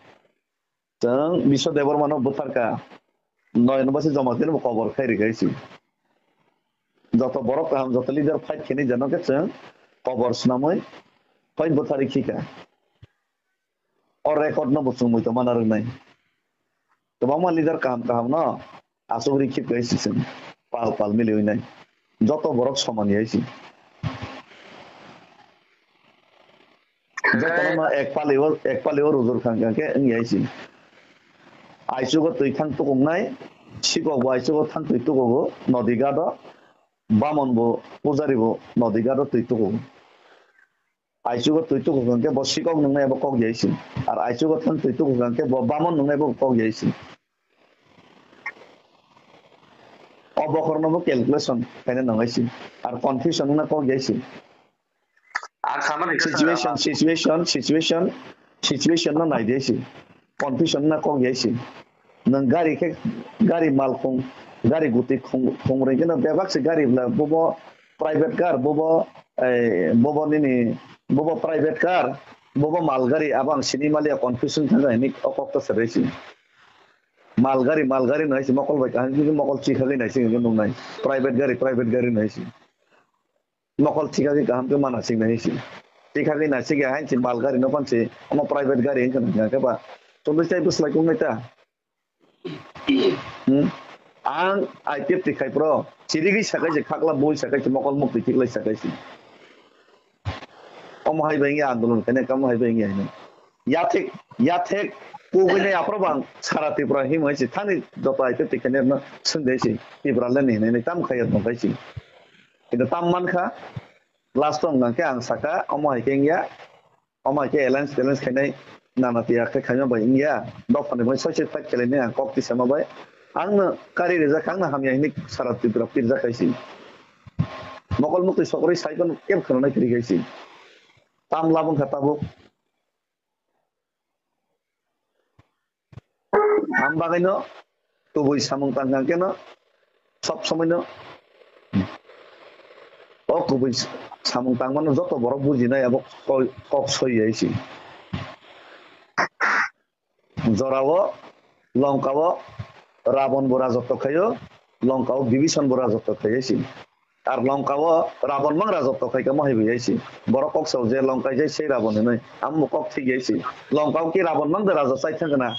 Chwng Biswa Debbarma no bwtharkha. Noyan Basi Jamatia no kobor khai rikha isi. Joto borok kaham, joto leader fight khaini jano khe chwng kobor swnamwi phai bwtharwi khikha. O record no bo chwng muitu mana rwnai. Kwbangma leader kaham kaham no asugri khip kai si chwng pal pal miliwi nai. Joto borok soman yai si. Joto no ek pali o, ek pali o rujur khang khang khe wng yai si. Aichugo twi thang tukuk nai, sikok bo aichugo thang twi tukugo nodi gado, bamon bo pujari bo nodi gado twi tukugo. Aichugo twi tukugo hwnkhe bo sikok nungnai abo kok yai si. Ar aichugo thang twi tukugo hwnkhe bo bamon nungnai bo kok yai si. O bokhorno bo calculation khaina nangai si. Ar confusion wngna kok yai si. Ang sama ni Situation, situation, situation, situation no nai de si. Confusion wngna kok yai si. Nwng gari khe, gari mal khung, gari guti khung, khung rwngkhe no bebak se gari bla, bobo private car, bobo, eh, bobo nini, bobo private car, bobo mal gari, abo ang sini maliya, confusion thangkha hini o kok ta seresi. Mal gari, mal gari no hai si, mokol bai kaham khe mokol chikhagwi naising nungnai. Private gari, private gari no hai si. Mokol chikhagwi kaham khe mana sing nai si. Chikhagwi naising ya hai si mal gari no phan si, omo private gari wngkha nang khe ba. Chondwi chai bwslai kungnai ta. Hmm? Ang I P F T khai pro. Chirigwi sakai se khakla bui sakai se mokol mukti khiklai sakai se. Omo hai bai wngya andolon khainai, kamo hai bai wngya hinwi. Yathek, yathek, kubui nai aphro bang sara Tripura him hai se thani joto I P F T khainai no swngdai se. Tripura le ni hinwi tam khaiya tong khai se. Kintu tam mankha, last o wngkha khe ang saka, omo hai khe wngya. Omo hai khe alliance talliance khainai nana tiya khe khaima bai wngya. Dophani bai soise fight khelainai ang kok tisama bai. Ang no kari rijak, ang no hamya hinwi sara Tripura pirjak hai si. Mokol mukti sokorwi sai phano kebo khwnanai kwrwi hai si. Tam labwng kha tabuk. Ang bagwino kubui samung tang kha keno sob somoino o kubui samung tangmano joto borok bujinai abo kok soi hai si. Jorao Longkao Rabon bo rajotw khaio, Longkao Bibison bo rajotw khaio si. Ar Longkao Rabon mang rajotw khai kamo hai bai si. Borok kok sao je Longkai jai sei Rabon hinwi. Amo kok thik yai si. Longkao ki Rabon mang de raja chai thang kana.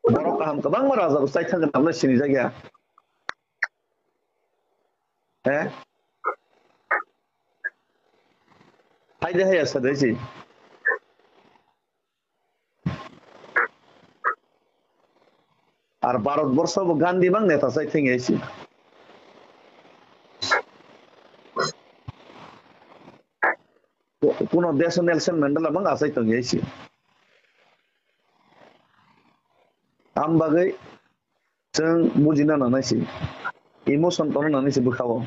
Borok kaham kwbangma raja bo chai thang kana sini jagya. He? Haide haya sa de si. Ar Bharat borsho bo Gandhi mang neta sai thengya si. Kuno deso Nelson Mandela mang asai tongya si. Am bagwi chwng bujina nanai si. Emotion tono nanai si bwkhao.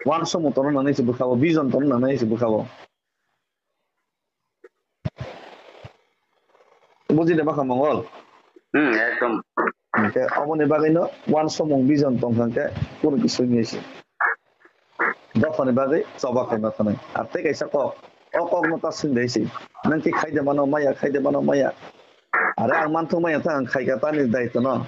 Uansukmung tono nanai si bwkhao. Vision tono nanai si bwkhao. Buji de bakha Mongol? Hmm, ekdom. Hwnkhe oboni bagwino uansukmung vision tongkha hwnkhe kunu kisui nai si. Dophani bagwi choba khaima thwnai. Ar tei kaisa kok, o kokno ta swng de si. Nang ki khai de mano maya, khai de mano maya. Are ang manthok maya tha ang khaika tani daitwno.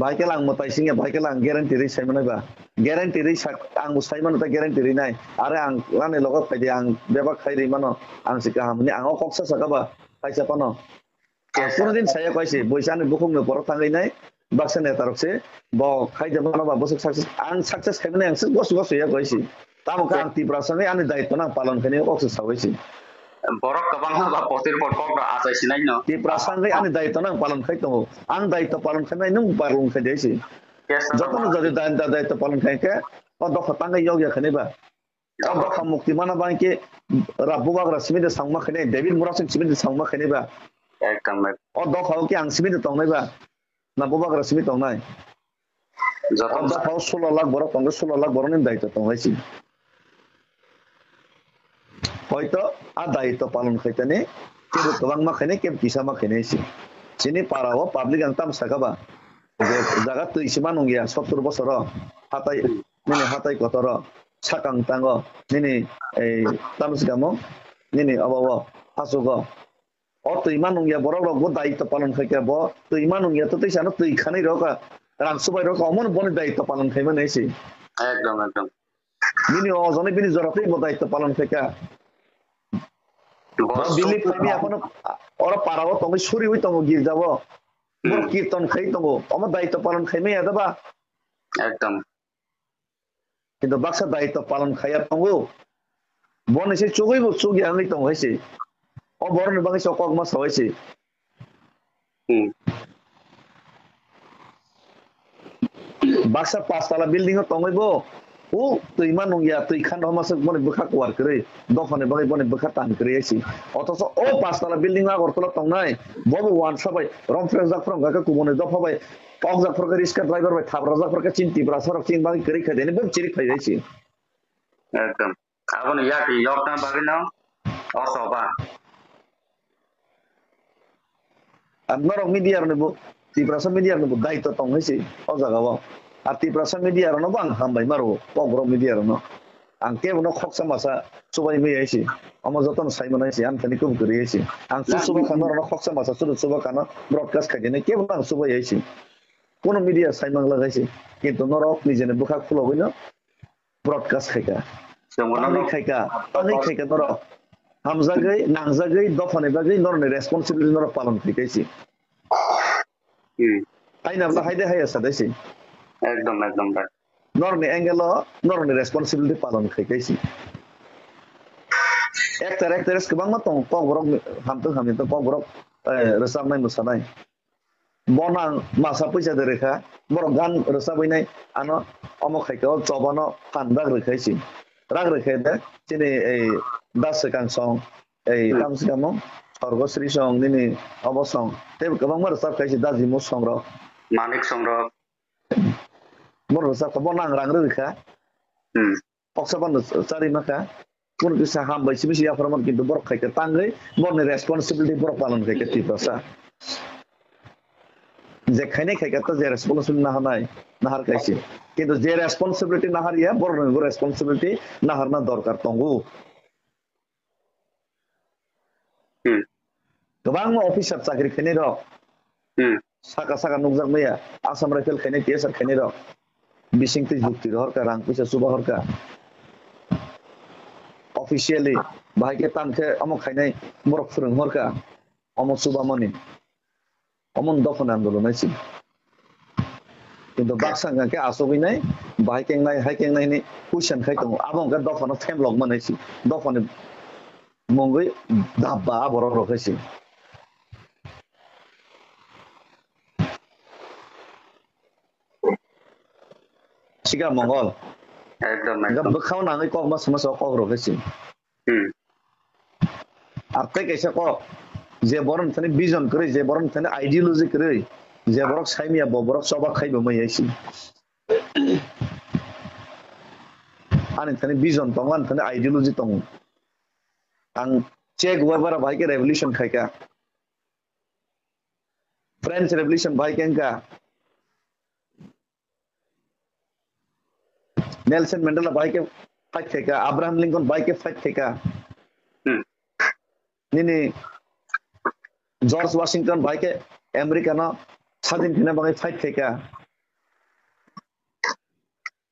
Bahai khe lang mwtai singya, bahai khe lang guarantee rwi sai manai ba. Guarantee rwi sak, ang bo sai mano ta guarantee rwi nai. Are ang ani logo phai di, ang bebak khai rwi mano, ang si kaham hwnwi ang o kok sa saka ba, kaisa phano. Ang kuno din saya kaisi, boisa ani bukhuk ni borok thangwi nai, baksa neta rok se, bo khai de mano ba, bwswk success, ang success khai mani ang se gosu gosu ya kaisi. Tamo khe ang Tiprasa wngwi ani daitwno ang palon khainai kok se saui se. Borok kwbangma ba potir pot kok rok achai sinai no. Tiprasa wngwi ani daitwno ang palon khai tongo. Ang daitw palon khainai nwng palon khai de se. Yes, sir. Jotono jodi dai-, da-, daitw palon khai khe o dopha tangwi yok ya khainai ba. O dopha mukti mana ba khe Rab Bubagra simi de sangma khainai, David Murasing simi de sangma khainai ba. Ekdom, ekdom. O dopha o khe ang simi de tongnai ba. Na Bubagra simi tongnai. Joto. O dopha o sulo lakh borok tongo, sulo lakh borokni daitw tongnai si. Hoito a daitw palon khaitani kebo kwbangma khainai, kebo kisama khainai si. Chini para o public ang tam saka ba. Je jaga twi sima nungya sottur bosoro hatai, nini hatai kotoro sakang tango, nini ei tam sikamo, nini obo o hasugo. O twi ma nungya borok rok bo daitw palon khai kha, bo twi ma nungya to tei sano twi khanai rok ka, rang subai rok ka, omo no boni daitw palon khai mani si. Ekdom, ekdom. Bini o jone bini jora tei bo daitw palon khai kha. Bo Bo bili sok- phai mi akono oro para o tongwi suri wi tongo girja o. Bo Hmm. Kirton khai tongo. Omo daitw palon khai maya da ba? Ekdom. Kintu baksa daitw palon khaiya tongo. Boni se chugui bo chugya wngwi tongo hai se. O borokni bagwi se o kokma sawai se. Hmm. Baksa pastala building o tongwi bo. O twi ma nungya, twi khan rw ma se boni bwkha kuar kwrwi. Dophani bagwi boni bwkha tan kwrwi hai se. Othocho o pastala building o Agartala tongnai. Bo bo wansa bai. Romphre jak phro wngkha khe kubuni dopha bai. Pokjak phorkhe riska driver bai thabrajak phorkhe chini Tiprasa rok chini bagwi kwrwi khai de hinwi bo chirik phai bai se. Ekdom. Aboni yak yokna bagwi no o choba. Ar norok media rokni bo Tiprasa media rokni bo daitw tong hai se o jaga o. Ar Tiprasa media rokno bo ang hambai maro, Kokborok media rokno. Ang kebo no khoksa masa chubai maya hai se. Omo jotono sai mano hai se, ang thani kebo kwrwi hai se. Ang chu chuba kha norokno khoksa masa chu chuba kha no broadcast khai de hinwi kebo no ang chubai hai se. Kuno media sai mangla hai se. Kintu norok nijeni bwkha khulogwi no broadcast khai kha. Chwng bono tangwi khai kha, tangwi khai kha norok. Hamjagwi, nangjagwi, dophani bagwi norokni responsibility norok palon khai kha se. Hmm. Haina bwla hai de haya sa de se. Ekdom, ekdom, bai. Norokni angle o norokni responsibility palon khai kha se. Actor, actress kwbangma tongo, Kokborok hamtwng hamya tong, Kokborok, eh, rwchapnai, mwsanai. Bono ang masa puisa de rwkha, borok gan rwchabwi nai ano omo khai kha, o chobano phan rak rwkha se. Rak rwkha de chini ei da swkang song, ei Hmm. tam swkang no Sorgo Sri song, nini obo song. Tei kwbangma rwchap khai se da Jimu song rok. Manik song rok. Borok rwchap kha, bono ang rang rwkha. Hmm. Koksa bono chari ma kha. Kunu kisa hambai simi si yaphar man, kintu borok khai kha tangwi borokni responsibility borok palon khai kha Tiprasa. Je khainai khai kha to je responsibility naharnai, nahar khai se. Kintu je responsibility nahar ya, borokni bo responsibility naharna dorkar tongo. Hmm. Kwbangma officer chakri khainai rok. Hmm. Saka saka nukjak maya, Assam Rifle khainai, T S R khainai rok. Bising twi jukti rohor kha, rang puisa chuba hor kha. Officially, bahai khe tam khe omo khainai borok phwrwng hor kha. Omo chuba mani. Omo dophani andolon hai se. Kintu baksa hwnkha khe asugwi nai, bahai kengnai, hai kengnai hwnwi question khai tongo. Abo hwnkha dophano phem lok manai si. Dophani mungwi dabba aborok rok hai si. Siga Mongol. Ekdom, hwnkha ekdom. Bwkhao nangwi kok ma sima sa kok rok hai si. Hmm. Ar tei kaisa kok, je borok ni thani vision kwrwi, je borok ni thani ideology kwrwi, je borok saimya bo borok choba khai bo mai hai si. Ani thani vision tongo, ani thani ideology tongo. Ang Che Guevara bahai khe revolution khaikha. French Revolution bahai khe wngkha. Nelson Mandela bahai khe fight khaikha, Abraham Lincoln bahai khe fight khaikha. Hmm. Nini George Washington bahai khe America no sadin khna bagwi fight khaikha.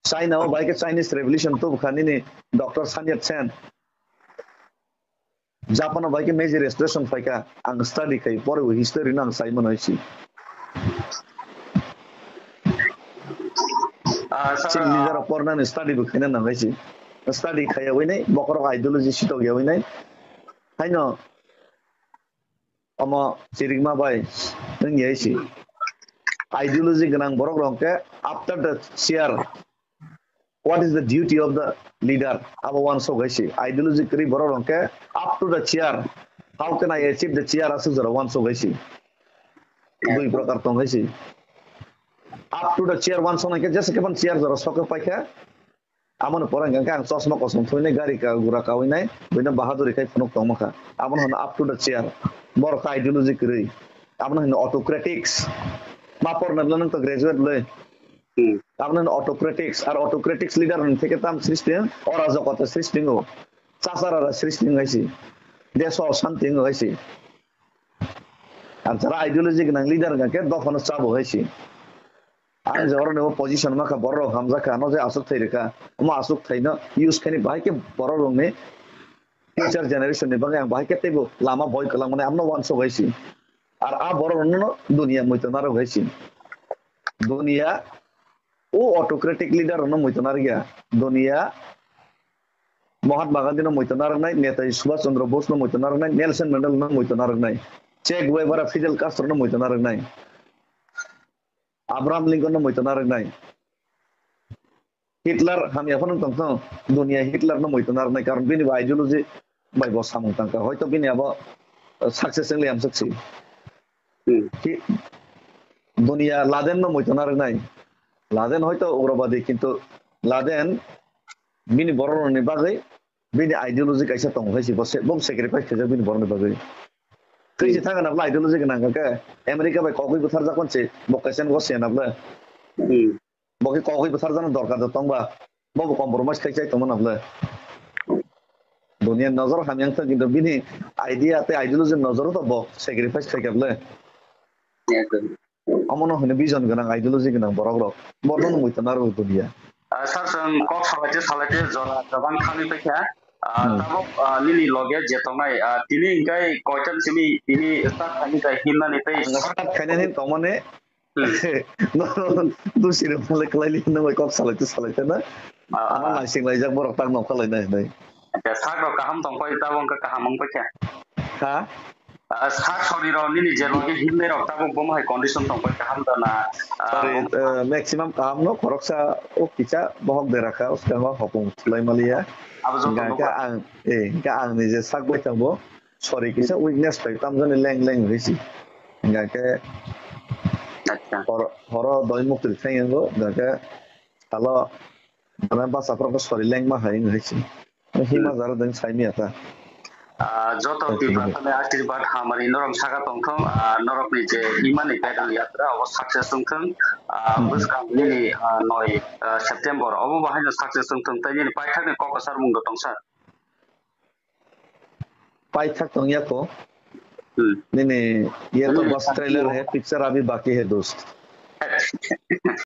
China o bahai khe Chinese Revolution tubukha nini Doctor Sun Yat-sen. Japan o bahai khe Meiji Restoration phaikha, ang study khai, pore bo history no ang sai mano hai si. Ah, sir, chini ah, nijera pornani study bo khaina nang hai si. Study khaiya wi nai, bokhorok ideology sitok ya wi nai. Haino omo chirikma bai wng ya hai si. Ideology gwnang borok rok khe after the chair, what is the duty of the leader? Abo uansuk hai si. Ideology kwrwi borok rok khe up to the chair. How can I achieve the chair? Aswk jora uansuk hai si. Dui prokar tong hai si. Up to the chair uansuk nai khe jesa khe phan chair jora sok khe pai kha. Amoni pore hwnkha khe ang chosma kosom thwinai gari ka gura kawi nai buino bahaduri khai phunuk tongma kha. Abono hwno up to the chair. Borok khe ideology kwrwi. Abono hwno autocratics. Ma porna bwle nwng to graduate bwle. Hmm. Aboni autocratics, ar autocratics leader ni theke tam srishti wng, orajokota srishti wngo, chachara srishti wng hai si, deso shanti wng hai si. Ar jara ideology gwnang leader wngkha khe dophano chabo hai si. Ang je oro ni position ma kha, borok rok hamjak kha, ano je aswk thai rwkha, omo aswk thai no use khaini bahai khe borok rok ni future generation ni bagwi ang bahai khe teibo lama boi kwlangmani amno uansuk hai si. Ar a borok rokno dunia muitu narwk hai si. Dunia o autocratic leader rokno muitu narwkya. Dunia Mahatma Gandhi no muitu narwknai, Netaji Subhash Chandra Bose no muitu narwknai, Nelson Mandela no muitu narwknai, Che Guevara, Fidel Castro no muitu narwknai, Abraham Lincoln no muitu narwknai. Hitler hamya phano tongthung, dunia Hitler no muitu narwknai, karon bini bo ideology bai bo samung tangkha. Hoito bini abo, uh, success wngli amsuk si. Hmm. Hi-, dunia Laden no muitu narwknai. Laden hoito ugrabadi, kintu Laden bini borok rokni bagwi bini ideology kaisa tongo hai si, bo se-, bo sacrifice khaijak bini borokni bagwi. Twi si Hmm. thangna bwla ideology gwnang khe America bai kokwi bwtharjak man si, bo kaisa go se na bwla. Hmm. Bo khe kokwi bwtharjakna dorkar da tongba, bo bo compromise khai chai tongmano bwle. Dunia nojor hamya wngthang, kintu bini idea tei ideology nojoro to bo sacrifice khai kha bwle. Ekdom. Omono hino vision gwnang, ideology gwnang borok rok. Borokno muitu narwk dunia. Ah, sir, chwng kok salaite salaite jora jabang thangwi paikha. Ah, Hmm. Tabuk, ah, nini loge je tongnai, ah, tini hingkai koitan simi tini start khaini kai himnani tei Ang start khainani tongmani Hmm. No, no, no, dusiri male kwlaili hinwi kok salaite salaite na. Ah, Ama ah. Naising laijak borok tak nokha lainai hinwi. Acha, sak rok kaham tong pai, tabuk wngkha kaham wng paikha. Ha? Ah, sak sori rok nini je logi himnai rok tabuk bomo hai condition tong pai kaham da na, ah, Sorry, bom- uh, maximum kaham no, khoroksa o kisa bohok dera kha, uskango hopung khulai maliya. Abo joto Hingkha nukha. Ang, eh, hingkha ang nije sak bai tangbo. Sorry, kisa weakness pai tamjani leng leng hinwi si. Hingkha khe Acha. Hor-, horo doi mukti thang yango, hingkha khe salo bana basa phoro khe sorry lengma hai hinwi si. Hima Hmm. jaro deng sai miya ta. Ah, joto Thank you. Tipra thani ashirbad hamari norok saka tongthong, ah, norokni je imani pedal yatra abo success wngthong, ah, Hmm. Bwskang nini, ah, noi, ah, September obo bo haino success wngthong tei nini paithakni kok kwchar mung do tong sir. Paithak tong yako. Hmm. Nini ye to Nini bas trailer hai, picture abhi baki hai dost.